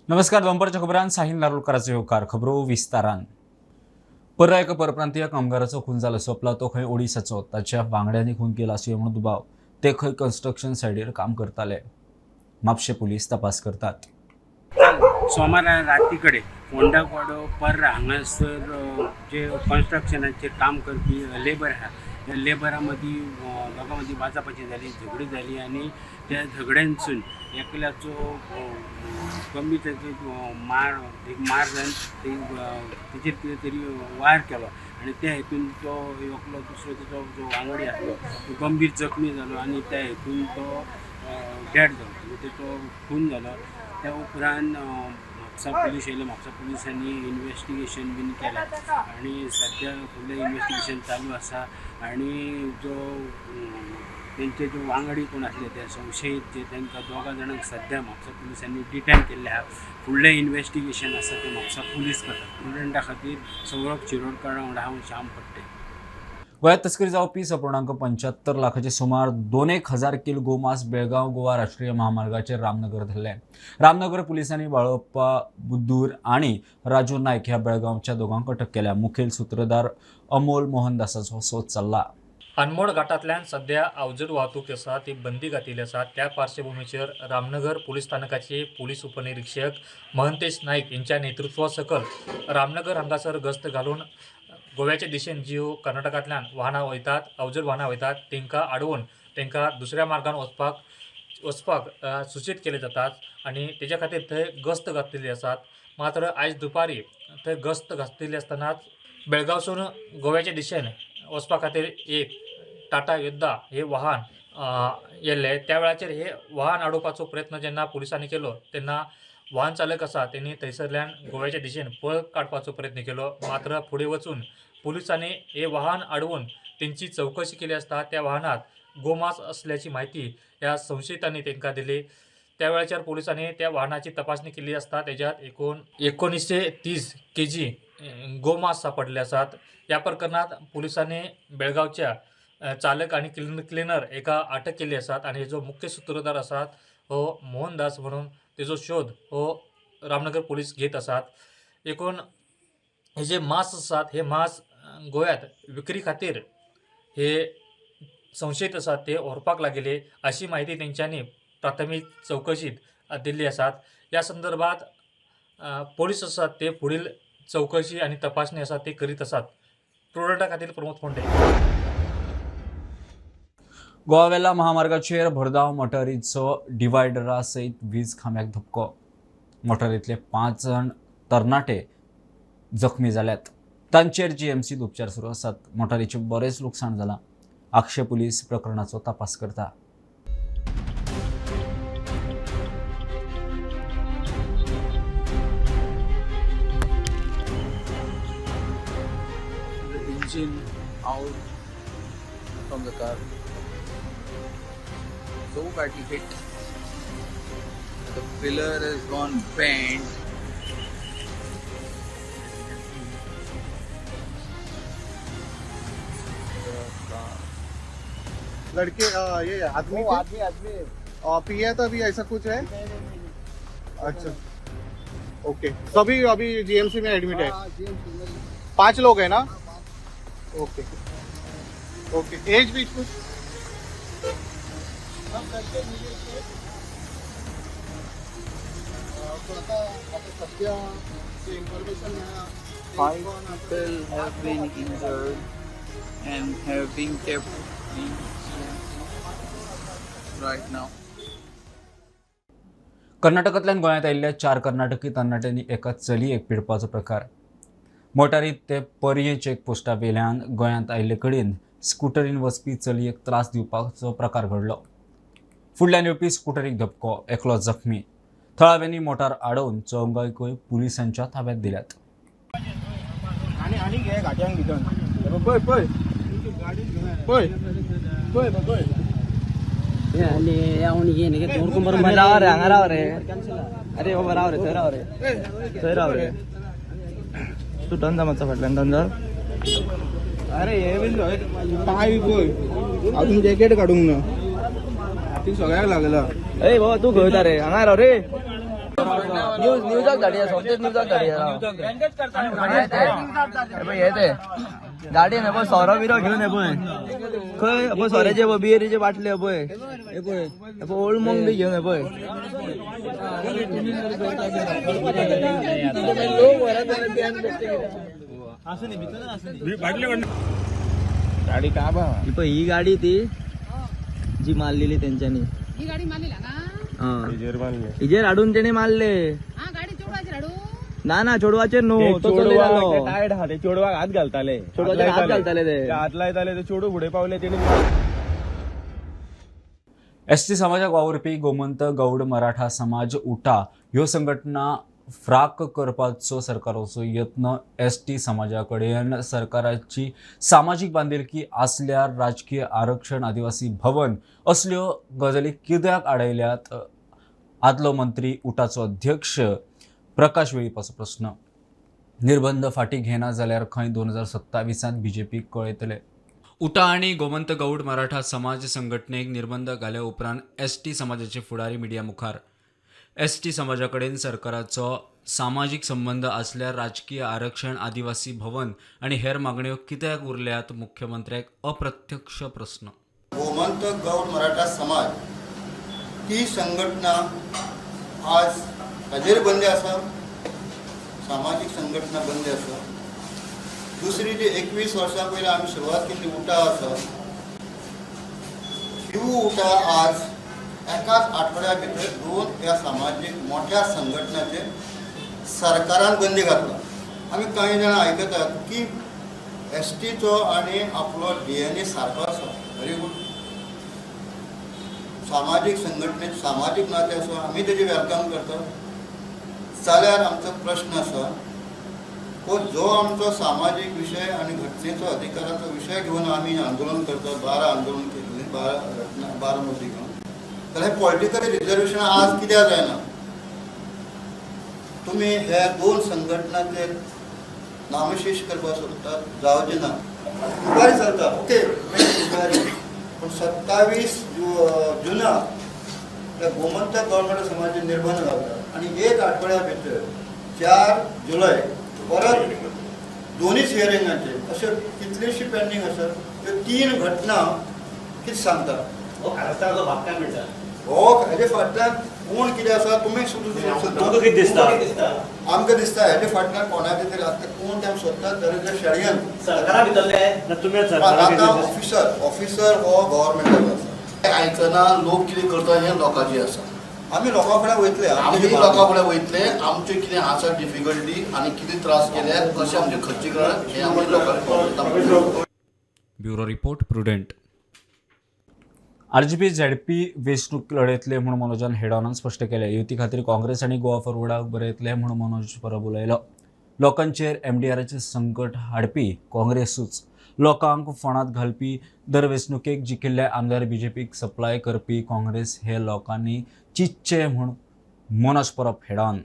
नमस्कार, दनपारच्या खबरांत साहिल नारुलकराचो येवकार. खबरो विस्तारान. पर्रा एका परप्रांतीय कामगाराचो खून जालो. सोंपला तो खंय ओडिसाचो. ताच्या वांगड्यांनी खून केला आसुये म्हणून दुबाव. ते खंय कन्स्ट्रक्शन सायडीर काम करताले. म्हापशें पुलीस तपास करतात. सोमारा राती कडेन फोंडा वाडो पर्रा हांगासर जे कन्स्ट्रक्शनाचेर काम करपी लेबर आहा, त्या लेबरा मदीं दोगां मदीं बाचाबाची जाली, झगडी जाली आनी त्या झगड्यांसून एकल्याचो गंभीर ताचो मार एक मार जावन तेचेर कितें तरी वार केलो आनी त्या हेतून तो एकलो दुसरो तेचो जो वांगडी आसलो तो गंभीर जखमी जालो आनी त्या हेतून तो डेड जालो आनी तेचो खून जालो. त्या उपरांत म्हापसा पुलीस येयले. म्हापसा पुलिसांनी इन्वेस्टिगेशन बीन केलें आनी सद्या फुडलें इन्वेस्टिगेशन चालू आसा आनी जो तेंचे जे वांगडी कोण आसले ते संशयीत जे तांकां दोगां जाणांक सद्या म्हापसा पुलिसांनी डिटेन केल्ले आहा. फुडलें इन्वेस्टिगेशन आसा तें म्हापसा पुलीस करतात. स्टुडंटा खातीर सौरभ शिरोडकर वांगडा हांव श्याम फडते. गोंयांत तस्करी जावपी 6.75 लाखाचे सुमार 2,000 किल गोमांस बेळगांव गोवा राष्ट्रीय महामार्गाचेर रामनगर धरले. रामनगर पुलिसांनी बाळप्पा बुद्दूर आनी राजू नायक ह्या बेळगांवच्या दोगांक अटक केल्या. मुखेल सूत्रधार अमोल मोहनदासाचो सोद चल्ला. अनमोड घाटांतल्यान सद्या अवजड वाहतूक आसा ती बंदी घातिल्ली आसा. त्या पार्श्वभुमीचेर रामनगर पुलीस स्थानकाचे पुलीस उपनिरीक्षक महंतेश नायक यांच्या नेतृत्वा सकल रामनगर हांगासर गस्त घालून गोव्याचे दिशेन ज्यो कर्नाटकांतल्यान वाहनां वयतात, अवजड वाहनां वयतात, तांकां आडोवन तांकां दुसऱ्या मार्गान वचपाक सुचीत केले जातात आनी तेज्या खातीर थंय गस्त घातलेली आसात. मात्र आयज दुपारी थंय गस्त घातलेली आसतनाच बेळगांवसून गोव्याच्या दिशेन वचपा खातीर एक टाटा योद्धा हे वाहन येयल्लें. त्या वेळाचेर हे वाहन आडोवपाचो प्रयत्न जेन्ना पुलिसांनी केलो तेन्ना वाहन चालक आसा तेणी थंयसरल्यान गोव्याच्या दिशेन पळ काडपाचो प्रयत्न केलो. मात्र फुडें वचून पुलिसांनी हे वाहन आडोवन तेंची चवकशी केली आसता त्या वाहनात गोमांस असल्याची म्हायती ह्या संशयितांनी तांकां दिली. त्या वेळाचेर पुलिसांनी त्या वाहनाची तपासणी केली आसता तेज्यात एकूण 1930 केजी गोमांस सापडले आसात. ह्या प्रकरणात पुलिसांनी बेळगांवच्या चालक आणि क्लिनर एका अटक केली आसात आणि जो मुख्य सूत्रधार आसात हो मोहनदास म्हणून तेजो शोध हो रामनगर पुलीस घेत आसात. एकूण हे जे मांस आसात हे मांस गोव्यात विक्री खातीर हे संशयीत आसात ते व्हरपाक लागिल्ले अशी म्हायती तेंच्यांनी प्राथमीक चवकशीत दिल्ली आसात. ह्या संदर्भात पोलीस आसात ते फुडील चवकशी आनी तपासणी आसा ते करीत आसात. प्रुडंटा खातीर प्रमोद फोंडे. गोवा वेल्ला महामार्गाचेर भरधाव मोटारीचो डिवायडरा सयत वीज खांब्याक धपको. मोटारींतले 5 जाण तरणाटे जखमी जाल्यात. तांचेर जीएमसीत उपचार सुरू आसात. मोटारीचें बरेंच लुकसाण जालां. आक्षे पुलीस प्रकरणाचो तपास करता. The engine out from the car, so badly hit. The pillar has gone bent. As you can see, the car. लड़के ये आदमी थे? आदमी आदमी. पिया था अभी ऐसा कुछ है? अच्छा, ओके. सभी अभी जीएमसी में एडमिट है? 5 लोग है ना? Okay okay. एज भी कुछ? सब लड़के मिले थे. सध्या information. 5 people have been injured and have been kept in right now. कर्नाटकांतल्यान गोंयांत आयिल्ल्या 4 कर्नाटकी तरणाट्यांनी एका चलयेक पिडपाचो प्रकार. मोटारीत ते पर्यें चेकपोस्टा वेल्यान गोंयांत आयिल्ले कडेन स्कुटरीन वचपी चलयेक त्रास दिवपाचो प्रकार घडलो. फुडल्यान येवपी स्कुटरीक धपको, एकलो जखमी. थळाव्यांनी मोटार आडोवन चौगांकूय पुलिसांच्या ताब्यात दिल्यात. आनी आनी घे घाट्यांक भितर. पळय पळय पळय पळय पळय. राव रे, हांगा राव रे. अरे बाबा, राव रे, थंय राव रे, थंय राव रे. तूं डन जा मातसो फाटल्यान डन जा. अरे हे बीन पांय पळय, अजून जॅकेट काडूंक ना. हातीक सगळ्याक लागला. ए बाबा, तूं खंय वयता रे? हांगा राव रे. न्यूज न्यूजाक धाडया, सोमतेच न्यूजाक धाडया. हे पळय, हे ते गाडयेन हे पळय सोरो बिरो घेवन, हे पळय खंय, हे पळय सोऱ्याचे पळय बियरीचे बाटले, हे पळय, हे पळय, हे पळय ओल्ड मोंग बी घेवन, हे पळय लोक व्हरत. ही पळय ही गाडी ती जी मारलेली तेंच्यांनी. ही गाडी मारली ना? हा, हिजेर हाडून तेणे मारले. हा, गाडी चेडवाचेर हाडू. ना ना, चेडवाचेर न्हू, तो चले जालो. टायर्ड आहा ते चेडवाक हात घालताले. चेडवाचेर हात घालताले ते. ते हात लायताले, ते चेडूं फुडें पावले, तेणी एस टी समाजाक वावुरपी गोमंत गौड मराठा समाज, उटा ह्यो संघटना फ्राक करपाचो सरकाराचो यत्न. एस टी समाजा कडेन सरकाराची सामाजीक बांदिलकी आसल्यार राजकीय आरक्षण, आदिवासी भवन असल्यो गजाली कित्याक आडयल्यात, आदलो मंत्री उटाचो अध्यक्ष प्रकाश वेळीपाचो प्रस्न. निर्बंध फाटीं घेना जाल्यार खंय 2027त बीजेपीक कळयतले. उटा आनी गोमंत गौड मराठा समाज संघटनेक निर्बंध घाल्या उपरांत एस टी समाजाचे फुडारी मिडिया मुखार. एस टी समाजा कडेन सरकाराचो सामाजीक संबंद आसल्यार राजकीय आरक्षण, आदिवासी भवन आनी हेर मागण्यो कित्याक उरल्यात, मुख्यमंत्र्याक अप्रत्यक्ष प्रस्न. गोमंत गौड मराठा समाज ती संघटना आज हाजेर बंदी आसा, सामाजीक संघटना बंदी आसा. दुसरी जी 21 वर्सां पयलीं आमी सुरवात केल्ली उटा आसा, ही उटा आज एकाच आठवड्या भितर दोन ह्या सामाजीक मोठ्या संघटनाचेर सरकारान बंदी घातला. आमी कांय जाणां आयकतात की एस टीचो आनी आपलो DNA सारको आसा. व्हेरी गूड, सामाजीक संघटनेत सामाजीक नातें आसा, आमी तेजें welcome करतात. जाल्यार आमचो प्रश्न आसा हो जो आमचो सामाजीक विशय आनी घटनेचो अधिकाराचो विशय घेवन आमी आंदोलन करतात, 12 आंदोलन केल्लें, 12 घटना, 12 मुद्दे घेवन, जाल्यार हे पॉलिटिकल रिजर्वेशन आज कित्याक जायना? तुमी हे दोन संघटनांचे नामशेष करपाक सोदतात, जावचें ना. इन्क्वायरी चलता, ओके, इन्क्वायरी, पूण 27 जुनाक त्या गोमंतक गव्हर्मेंट समाजाचे निर्बंध घालता आनी एक आठवड्या भितर 4 जुलय परत दोनूच हियरिंगाचे अश्यो कितल्योश्यो पेंडींग आसात. त्यो तीन घटना कितें सांगता? हो कारस्थानाचो भाग काय म्हणटा? हो, हेजे फाटल्यान कोण कितें आसा तुमी सोदूंक तुमकां कितें दिसता? आमकां दिसता हेजे फाटल्यान कोणाचें तरी आतां कोण तें सोदतात, दरेक षडयंत्र. सरकारा भितरले ना तुमी? आतां ऑफिसर हो गव्हर्मेंटाचो आसा. आयकना लोक कितें करता हें लोकांचें आसा. आमी लोकां कडेन वयतले. आमी लोकां कडेन वयतले, आमचें कितें आसा डिफिकल्टी आनी कितें त्रास केले, कशें आमचें खर्चीकरण हें आमी लोकांक कळयता. Bureau report, Prudent. RGP ZP वेंचणूक लढयतले म्हूण मनोजान हेडॉनान स्पश्ट केलें. युती खातीर काँग्रेस आनी गोवा फॉरवर्डाक बरयतले म्हूण मनोज परब उलयलो. लोकांचेर एमडीआराचें संकट हाडपी काँग्रेसूच, लोकांक फोंडांत घालपी, दर वेंचणुकेक जिखिल्ले आमदार बीजेपीक सप्लाय करपी काँग्रेस हे लोकांनी चिंतचें म्हूण मनोज परब हेडॉन.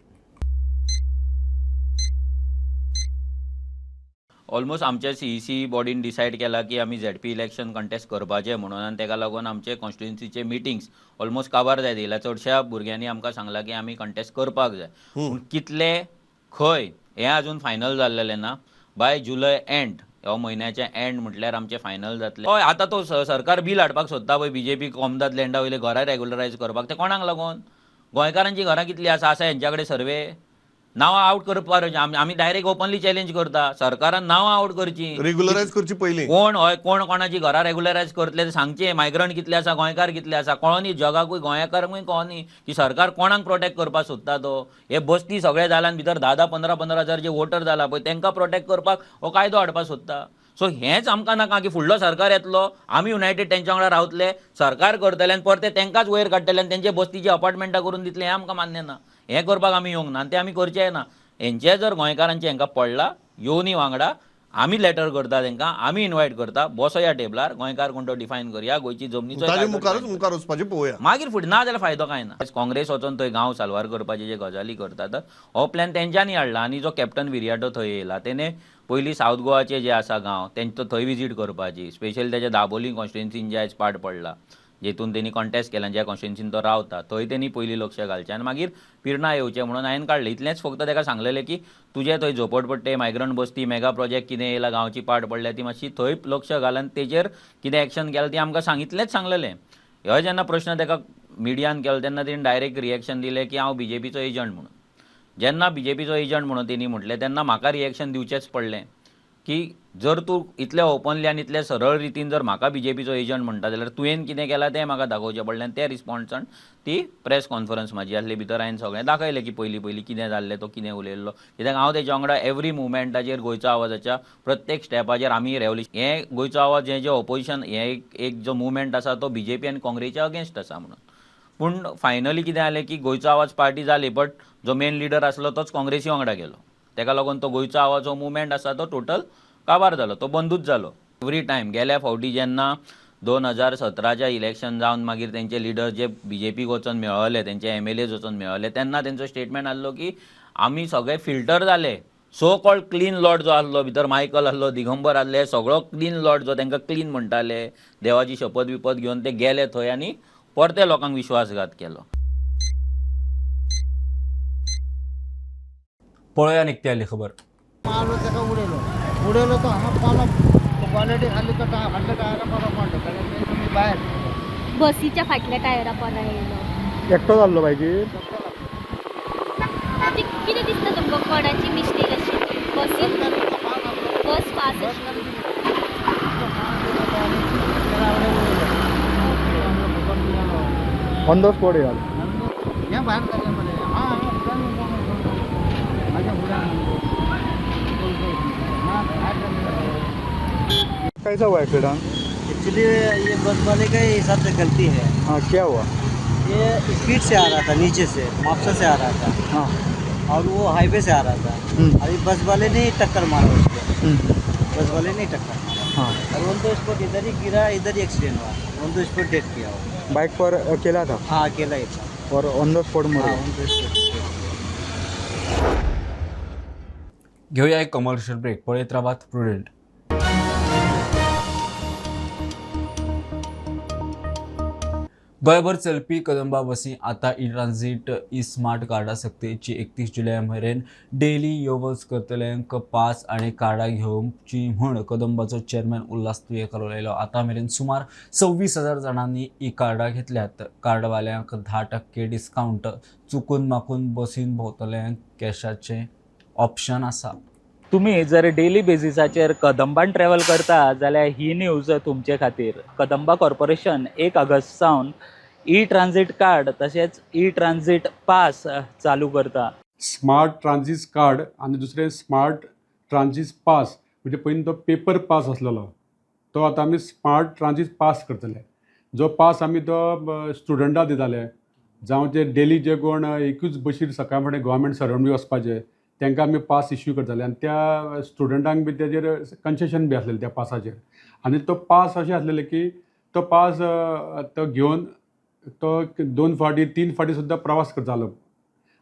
ऑलमोस्ट आमच्या CEC बॉडीन डिसायड केला की आमी ZP election contest करपाचें म्हणून, आनी तेका लागून आमचे कॉन्स्टिट्युएन्सीचे मिटिंग्स ऑलमोस्ट काबार जायत येयला. चडश्या भुरग्यांनी आमकां सांगलां की आमी कंटेस्ट करपाक जाय, पूण कितले खंय हें अजून फायनल जाल्लेलें ना. बाय जुलय एंड, ह्या म्हयन्याचे एंड म्हटल्यार आमचें फायनल जातलें. हय, आतां तो सरकार बील हाडपाक सोदता पळय, बीजेपी कोमदाद लँडा वयले घरां रेगुलरायज करपाक, तें कोणाक लागून? गोंयकारांचीं घरां कितलीं आसा आसा हेंच्या कडेन सर्वे नांवां आवट करपाक आमी डायरेक्ट ओपनली चॅलेंज करता, सरकारान नांवां आवट करची, रेग्युलरायज करची पयलीं. कोण हय कोण कोणाची घरां रेगुलरायज करतले ते सांगचें. मायग्रंट कितले आसा, गोंयकार कितले आसा, कळोनी जगाकूय गोंयकारांकूय कळोनी की सरकार कोणाक प्रोटेक्ट करपाक सोदता तो. हे बस्ती सगळे जाल्यान भितर 10-10, 15-15 हजार जे वोटर जाला पळय तेंकां प्रोटेक्ट करपाक हो कायदो हाडपाक सोदता. सो हेंच आमकां नाका की फुडलो सरकार येतलो, आमी युनायटेड तेंच्या वांगडा रावतले, सरकार करतले आनी परते तेंकांच वयर काडटले आनी तेंचे बस्तीची अपार्टमेंटां करून दितले, हें आमकां मान्य ना. हें करपाक आमी येवंक ना आनी तें आमी करचें ना. हेंचे जर गोंयकारांचें हेंकां पडलां, येवनी वांगडा, आमी लेटर करता तेंकां, आमी इनवायट करता, बसोया टेबलार, गोंयकार कोण तो डिफायन करया, गोंयची जमनीचो ताजे मुखारूच मुखार वचपाचें पळोवया, मागीर फुडें ना जाल्यार फायदो कांय ना. काँग्रेस वचोन थंय गांव साल्वार करपाचे जे गजाली करतात हो प्लॅन तेंच्यांनी हाडला. आनी जो कॅप्टन विरियाटो थंय येयला तेणे पयलीं सावथ गोवाचे जे आसा गांव तेंचो थंय विजीट करपाची, स्पेशली तेच्या दाबोली कॉन्स्टिट्युएन्सीन जे आयज पाड पडला जेतून तेणी कॉन्टेस्ट केला, ज्या कॉन्स्टिट्युन्सीन तो रावता थंय तेणी पयलीं लक्ष घालचें आनी मागीर पिर्णा येवचें म्हणून हांवें काडलें. इतलेंच फक्त ताका सांगलेलें की तुजें थंय झोपडपट्टे, मायग्रंट बस्ती, मेगा प्रोजेक्ट कितें येयला, गांवची पाट पडल्या ती मातशी थंय लक्ष घाल आनी तेजेर कितें एक्शन केलां ती आमकां सांगितलेंच सांगलेलें. हो जेन्ना प्रश्न ताका मिडियान केलो तेन्ना तेणी डायरेक्ट रिएक्शन दिलें की हांव बीजेपीचो एजंट म्हणून. जेन्ना बीजेपीचो एजंट म्हणून तेणी म्हटलें तेन्ना म्हाका रिएक्शन दिवचेंच पडलें की जर तूं इतले ओपनली आनी इतले सरळ रितीन जर म्हाका बीजेपीचो एजंट म्हणटा जाल्यार तुवें कितें केलां तें म्हाका दाखोवचें पडलें. आनी त्या रिस्पॉन्सान ती प्रेस कॉन्फरन्स म्हाजी आसली, भितर हांवें सगळें दाखयलें की पयलीं पयलीं कितें जाल्लें, तो कितें उलयल्लो, कित्याक हांव तेच्या वांगडा एवरी मुवमेंटाचेर गोंयचो आवाजाच्या प्रत्येक स्टेपाचेर आमी रेवल्युशन हें गोंयचो आवाज हें जें ऑपोजिशन हें एक जो मुवमेंट आसा तो बीजेपी आनी काँग्रेसीच्या अगेन्स्ट आसा म्हणून. पूण फायनली कितें जालें की गोंयचो आवाज पार्टी जाली, बट जो मेन लिडर आसलो तोच काँग्रेसी वांगडा गेलो, तेका लागून तो गोंयचो आवाज हो मुवमेंट आसा तो टोटल काबार जालो, तो बंदूच जालो. एवरी टायम गेल्या फावटी जेन्ना 2017च्या इलेक्शन जावन मागीर तेंचे लिडर जे बीजेपीक वचोन मेळ्ळले, तेंचे MLAs वचोन मेळ्ळले, तेन्ना तेंचो स्टेटमेंट आसलो की आमी सगळे फिल्टर जाले, सो कॉल्ड क्लीन लॉट जो आसलो, भितर मायकल आसलो, दिगंबर आसले, सगळो क्लीन लॉट जो तांकां क्लीन म्हणटाले, देवाची शपथ बिपत घेवन ते गेले थंय आनी परते लोकांक विश्वासघात केलो. पळोवया निकती आयली खबर. उडयलो उडयलो तो हांगा पालो क्वॉलिटी खाली तो फाटल्या टायरा पालो पडलो तुमी भायर बसीच्या फाटल्या टायरा पोंदा येयलो. एकटो जाल्लो बायकीर. म्हणजे कितें दिसता तुमकां कोणाची मिस्टेक आशिल्ली? बसीन बस पास आशिल्ली. ऑन the spot यार हें भायर जालें मरे. हां हांगा फुड्यान म्हाज्या फुड्यान. कैसा हुआ एक्सीडेंट? एक्चुअली ये बस वाले के हिसाब से गलती है. हाँ, क्या हुआ? ये स्पीड से आ रहा था, नीचे से मापसा से आ रहा था. हाँ, और वो हाईवे से आ रहा था. अभी बस वाले ने ही टक्कर मारा उसको. बस वाले ने ही टक्कर मारा. हाँ, और ऑन the spot इधर ही गिरा, इधर ही एक्सीडेंट हुआ. ऑन the spot death किया वो. बाइक पर अकेला था? हाँ, अकेला ही था. और ऑन the spot मर हाँ, गया. On the spot. घेऊया एक कमर्शियल ब्रेक. पळयत रावात प्रुडंट. गोंयभर चलपी कदंबा बसी आतां ई ट्रान्झीट ई स्मार्ट कार्डा सक्तीची 31 जुलय मेरेन डेली यो वच करतल्यांक पास आनी कार्डां घेवची म्हूण कदंबाचो चेअरमॅन उल्हास तुयेंकार उलयलो. आतां मेरेन सुमार 26,000 जाणांनी ई कार्डां घेतल्यात. कार्डवाल्यांक 10% डिस्कावंट, चुकून माकून बसीन भोंवतल्यांक कॅशाचें ऑप्शन आसा. तुम्ही जर डेली बेसिसाचेर कदंबान ट्रॅव्हल करता जाल्यार ही न्यूज तुमचे खातीर. कदंबा कॉर्पोरेशन 1 ऑगस्ट सावन ई ट्रान्झीट कार्ड तशेंच ई ट्रान्झीट पास चालू करता. स्मार्ट ट्रान्झीट कार्ड आनी दुसरें स्मार्ट ट्रान्झीट पास, म्हणजे पयलीं तो पेपर पास आसलेलो तो आतां आमी स्मार्ट ट्रान्झीट पास करतले. जो पास आमी तो स्टुडंटाक दिताले, जावं जे डेली जे कोण एकूच बशीर सकाळ फुडें गव्हर्मेंट सर्वंट बी वचपाचे तांकां आमी पास इश्यू करताले आनी त्या स्टुडंटांक बी तेजेर कन्सेशन बी आसलेलें त्या पासाचेर. आनी तो पास अशें आसलेले की तो पास तो घेवन तो 2 फावटी 3 फावटी सुद्दां प्रवास करतालो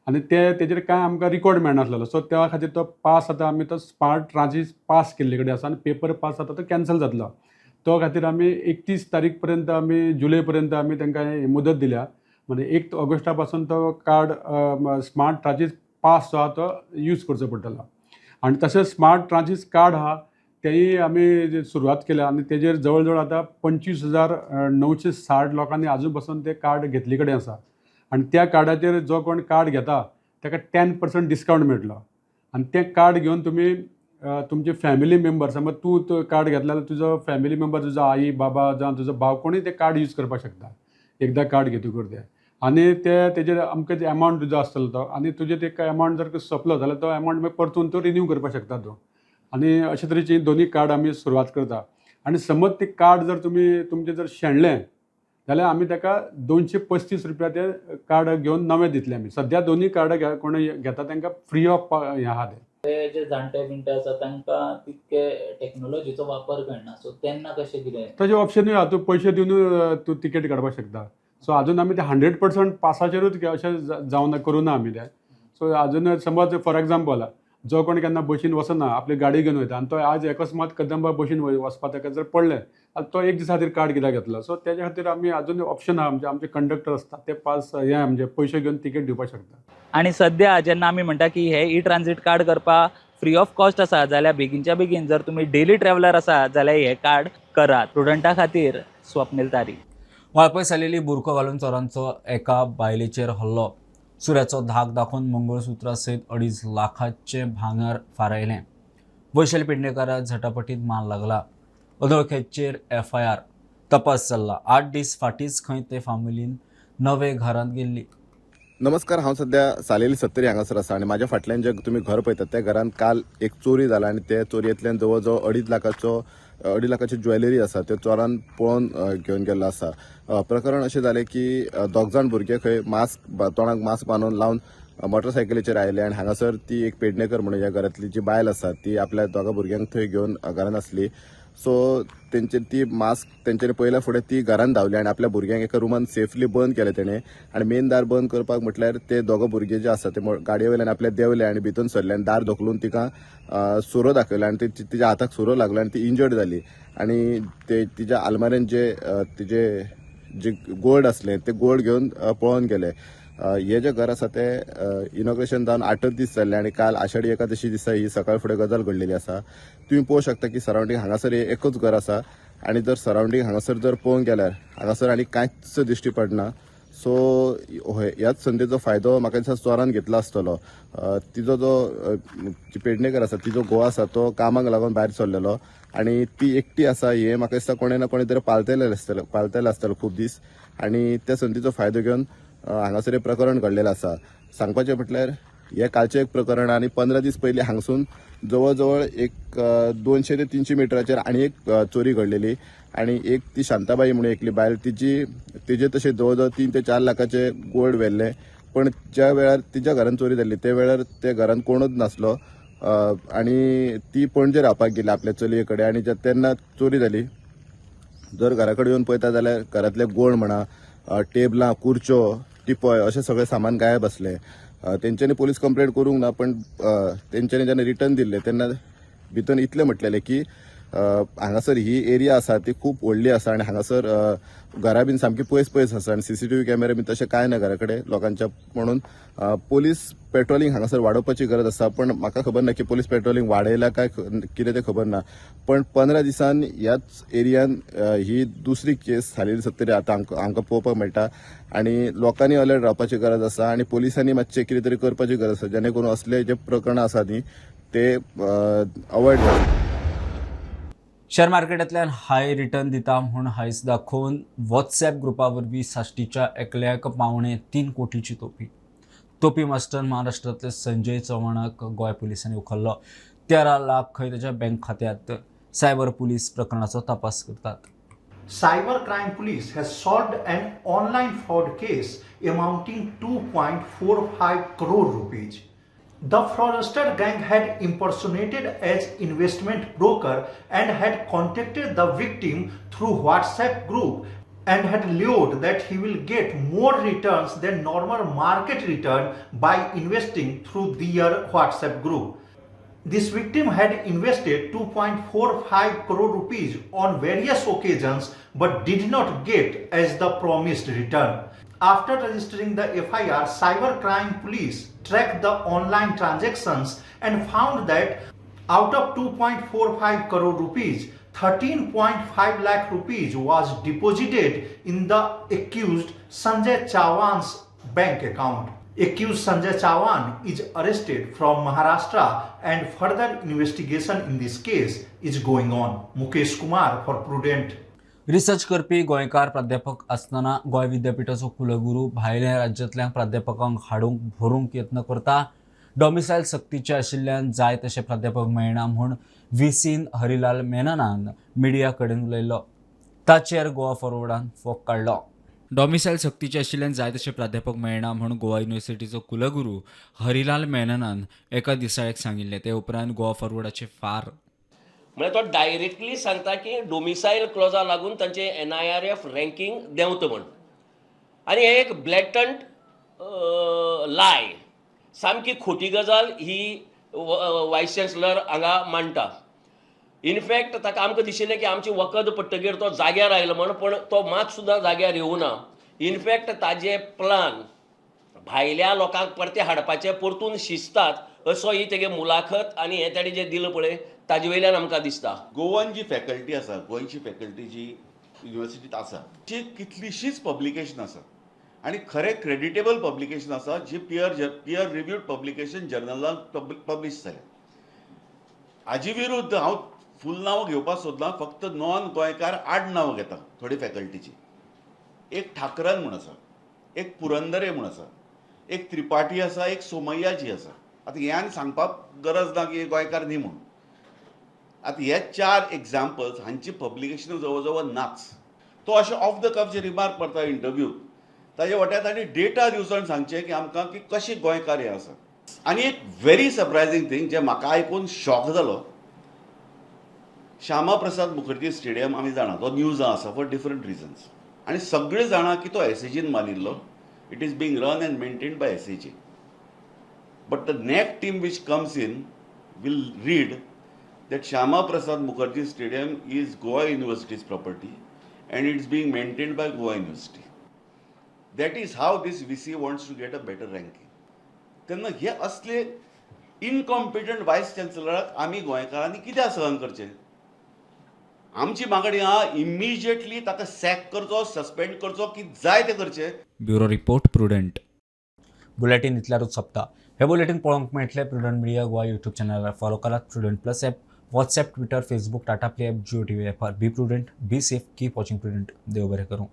आनी ते तेजेर कांय आमकां रिकॉर्ड मेळनासलेलो. सो त्या खातीर तो पास आतां आमी तो स्मार्ट ट्रान्झीट पास केल्ले कडेन आसा आनी पेपर पास आतां तो कॅन्सल जातलो. तो खातीर आमी 31 तारीख पर्यंत आमी जुलय पर्यंत आमी तांकां मुदत दिल्या. म्हणजे 1 ऑगस्टा पासून तो कार्ड स्मार्ट ट्रान्झीट पास जो आहा तो यूज करचो पडटलो. आनी तशेंच स्मार्ट ट्रान्झीट कार्ड आहा तेंय आमी सुरवात केल्या आनी तेजेर जवळ जवळ आतां 25,960 लोकांनी आजून पासून तें कार्ड घेतले कडेन आसा. आनी त्या कार्डाचेर जो कोण कार्ड घेता ताका 10% डिस्कावंट मेळटलो. आनी तें कार्ड घेवन तुमी तुमचे फॅमिली मेंबर, समज तूं तो कार्ड घेतला जाल्यार तुजो फॅमिली मेंबर, तुजो आई बाबा जावं तुजो भाव कोणूय तें कार्ड यूज करपाक शकता एकदां कार्ड घेतकूच तें. आनी ते तेजेर अमकें एमावंट तुजो आसतलो तो आनी तुजें ते एमावंट जर सोंपलो जाल्यार तो एमावंट मागीर परतून तूं रिन्यू करपाक शकता तूं. आनी अशे तरेची दोनूय कार्ड आमी सुरवात करता. आनी समज ते कार्ड जर तुमी तुमचें जर शेणलें जाल्यार आमी ताका 235 रुपया ते कार्ड घेवन नवें दितले आमी. सद्या दोनूय कार्डां कोण घेता तांकां फ्री ऑफ हें आहा तें. ते जे जाणटे बिणटे आसा तांकां तितके टॅक्नोलॉजीचो वापर कळना, सो तेन्ना कशें कितें ताजें ऑप्शनूय आहा, तूं पयशे दिवन तूं तिकेट काडपाक शकता. सो आजून आमी ते 100% पासाचेरूच अशें जावना करूं ना आमी तें. सो आजून समज फॉर एग्जाम्पल जो कोण केन्ना बशीन वचना, आपली गाडी घेवन वयता आनी तो आज अकस्मात कदंबा बशीन वचपा ताका जर पडलें जाल्यार तो एक दिसा खातीर कार्ड कित्याक घेतलो. सो तेज्या खातीर आमी आजून ऑप्शन आहा, म्हणजे आमचे कंडक्टर आसता ते पास हे म्हणजे पयशे घेवन तिकेट दिवपाक शकता. आनी सद्या जेन्ना आमी म्हणटा की हे ई ट्रान्झीट कार्ड करपाक फ्री ऑफ कॉस्ट आसा जाल्यार बेगीनच्या बेगीन जर तुमी डेली ट्रॅवलर आसा जाल्यार हे कार्ड करात. स्टुडंटा खातीर स्वप्नील तारी. वाळपय सालेली बुरखो घालून चोरांचो एका बायलेचेर हल्लो. सुऱ्याचो धाक दाखोवन मंगळसुत्रा सयत 2.5 लाखाचें भांगर फारायलें. वैशाली पेडणेकाराक झटापटीत मार लागला. अदोळख्याचेर FIR तपास चल्ला. 8 दीस फाटींच खंय ते फामिलीन नवे घरांत गेल्ली. नमस्कार, हांव सध्या सालेली सत्तरी हांगासर आसा आनी म्हाज्या फाटल्यान जे तुमी घर पळयतात त्या घरांत काल एक चोरी जाला आनी त्या चोरयेंतल्यान जवळ जवळ 2.5 लाखाची ज्वेलरी आसा त्यो चोरान पळोवन घेवन गेल्लो आसा. प्रकरण अशें जालें की दोग जाण भुरगे खंय मास्क तोंडाक मास्क बांदून लावन मोटरसायकलीचेर आयले आनी हांगासर ती एक पेडणेकर म्हणून ह्या घरांतली जी बायल आसा ती आपल्या दोगा भुरग्यांक थंय घेवन घरांत आसली. सो तेंचे ती मास्क तेंच्यानी पयल्या फुडें ती घरान धांवली आनी आपल्या भुरग्यांक एका रुमान सेफली बंद केलें तेणें आनी मेन दार बंद करपाक म्हटल्यार ते दोगां भुरगे जे आसा ते गाडये वयल्यान आपल्या देंवले आनी भितर सरले आनी दार धोकलून तिका सुरो दाखयलो आनी तिच्या हाताक सुरो लागलो आनी ती इंजर्ड जाली आनी ते तिच्या आलमारेन जे तिजे जे गोल्ड आसलें ते गोल्ड घेवन पळोवन गेले. हे जे घर आसा ते इनॉग्रेशन जावन 8 दीस जाल्ले आनी काल आषाढी एकादशी दिसा ही सकाळ फुडें गजाल घडलेली आसा. तुमी पळोवंक शकता की सरावंडींग हांगासर हे एकूच घर आसा आनी जर सरावंडींग हांगासर जर पळोवंक गेल्यार हांगासर आनी कांयच दिश्टी पडना. सो ह्याच संदेचो फायदो म्हाका दिसता चोरान घेतला आसतलो. तिजो जो पेडणेकर आसा तिजो घोव आसा तो कामाक लागून भायर सरलेलो आनी ती एकटी आसा हे म्हाका दिसता कोणे ना कोणे तरी पालतले आसतलो खूब दीस आनी त्या संदीचो फायदो घेवन हांगासर हें प्रकरण घडलेलें आसा. सांगपाचें म्हटल्यार हें कालचें एक प्रकरण आनी 15 दीस पयलीं हांगसून जवळ जवळ एक 200 ते 300 मिटराचेर आनी एक चोरी घडलेली आनी एक ती शांताबाई म्हणून एकली बायल तिजे तशें जवळ जवळ 3 ते 4 लाखाचे गोल्ड व्हेल्लें, पण ज्या वेळार तिच्या घरान चोरी जाल्ली त्या वेळार त्या घरान कोणूच नासलो आनी ती पणजे रावपाक गेली आपल्या चलये कडेन आनी तेन्ना चोरी जाली. जर घरा कडेन येवन पळयता जाल्यार घरांतले गोल्ड म्हणा, टेबलां, खुर्च्यो, टिपॉय अशें सगळें सामान गायब आसलें. तेंच्यांनी पोलीस कंप्लेंट करूंक ना, पण तेंच्यांनी जेन्ना रिटर्न दिल्लें तेन्ना भितर इतलें म्हटलेलें की हांगासर ही एरिया आसा ती खूब व्हडली आसा आनी हांगासर घरां बीन सामकी पयस पयस आसा आनी CCTV कॅमेरा बीन तशें कांय ना घरा कडेन लोकांच्या, म्हणून पोलीस पेट्रोलिंग हांगासर वाडोवपाची गरज आसा. पण म्हाका खबर ना की पोलीस पेट्रोलिंग वाडयला काय कितें तें खबर ना, पण 15 दिसान ह्याच एरियान ही दुसरी केस सालेली सत्तरी आतां आमकां पळोवपाक मेळटा आनी लोकांनी अलर्ट रावपाची गरज आसा आनी पोलिसांनी मातशें कितें तरी करपाची गरज आसा जेणे करून असले जे प्रकरणां आसा न्ही ते अवॉयड जावचे. शेअर मार्केटांतल्यान हाय रिटर्न दिता म्हूण हायस दाखोवन व्हॉट्सॲप ग्रुपा वरवीं साश्टीच्या एकल्याक 2.75 कोटीची तोपी. तोपी मास्टर महाराष्ट्रांतले संजय चव्हाणाक गोंय पुलिसांनी उखल्लो. 13 लाख खंय ताच्या बँक खात्यांत. सायबर पुलीस प्रकरणाचो तपास करतात. Cyber Crime Police has solved an online fraud case amounting 2.45 crore rupees. The fraudster gang had impersonated as investment broker and had contacted the victim through WhatsApp group and had lured that he will get more returns than normal market return by investing through their WhatsApp group. This victim had invested 2.45 crore rupees on various occasions but did not get as the promised return. After registering the FIR, Cyber Crime Police tracked the online transactions and found that out of 2.45 crore rupees, 13.5 lakh rupees was deposited in the accused Sanjay Chavan's bank account. Accused Sanjay Chavan is arrested from Maharashtra and further investigation in this case is going on. Mukesh Kumar for Prudent. Research करपी गोंयकार प्राध्यापक आसतना गोंय विद्यापीठाचो कुलगुरू भायल्या राज्यांतल्या प्राध्यापकांक हाडूंक भरूंक यत्न करता. डॉमिसायल सक्तीचे आशिल्ल्यान जाय तशे प्राध्यापक मेळना म्हूण व्हीसीन हरिलाल मेननान मिडिया कडेन उलयलो. ताचेर गोवा फॉरवर्डान फोग काडलो. डॉमिसायल सक्तीचे आशिल्ल्यान जाय तशे प्राध्यापक मेळना म्हूण गोवा युनिव्हर्सिटीचो कुलगुरू हरिलाल मेननान एका दिसाळ्याक सांगिल्लें. ते उपरांत गोवा फॉरवर्डाचे फार म्हळ्यार तो डायरेक्टली सांगता की डोमिसायल क्लॉजा लागून तांचे NIRF ranking देंवता म्हण. आनी हे एक ब्लॅटंट लाय, सामकी खोटी गजाल ही वायस चान्सलर हांगा मांडटा. इनफॅक्ट ताका आमकां दिशिल्लें की आमची वखद पडटगीर तो जाग्यार आयलो म्हण, पूण तो मात सुद्दां जाग्यार येवना. इनफॅक्ट ताजे प्लान भायल्या लोकांक परते हाडपाचे परतून शिजतात असो ही तेगे मुलाखत आनी हें ताणें जें दिलां पळय ताजे वयल्यान आमकां दिसता. गोवन जी फॅकल्टी आसा, गोंयची फॅकल्टी जी युनिवर्सिटीत आसा, ती कितलीशीच पब्लिकेशन आसा आनी खरें क्रेडिटेबल पब्लिकेशन आसा जी पियर रिव्यूड पब्लिकेशन जर्नलान पब्लिश जाल्या. हाजे विरुद्ध हांव फूल नांव घेवपाक सोदना, फक्त नॉन गोंयकार आड नांव घेता थोडी फॅकल्टीची. एक ठाकरन म्हूण आसा, एक पुरंदरे म्हूण आसा, एक त्रिपाठी आसा, एक सोमय्याजी आसा. आतां हें आनी सांगपाक गरज ना की गोंयकार न्ही म्हूण. आतां हे चार एग्जाम्पल्स हांची पब्लिकेशन जवळ जवळ नाच. तो अशें ऑफ the कफ जे रिमार्क मारता इंटरव्यू ताजे वाट्याक ताणी डेटा दिवचो आनी सांगचें की आमकां की कशें गोंयकार हे आसा. आनी एक व्हेरी सरप्रायझींग थींग जें म्हाका आयकून शॉक जालो, श्यामा प्रसाद मुखर्जी स्टेडियम आमी जाणा तो न्यूजां आसा फॉर डिफरंट रिजन्स आनी सगळे जाणा की तो एसएजीन मारिल्लो. It is being run and maintained by SAG. But the NAAC team which comes in will read that Shyama Prasad Mukherjee Stadium is Goa University's property and it's being maintained by Goa University. That is how this VC wants to get a better ranking. तेन्ना हे असले incompetent voice चान्सलराक आमी गोंयकारांनी कित्याक सहन करचें? आमची मागणी आहा इमिजिएटली ताका सॅक करचो, सस्पेंड करचो, की जाय तें करचें. Bureau report, prudent. Bulletin इतल्यारूच सोंपता. हे बुलेटीन पळोवंक मेळटलें प्रुडंट मिडिया गोवा यूट्यूब चॅनलार. फॉलो करात Prudent plus app, WhatsApp, Twitter, Facebook, Tata Play app, Jio TV ॲपार. Be prudent, be safe, keep watching Prudent. देव बरें करूं.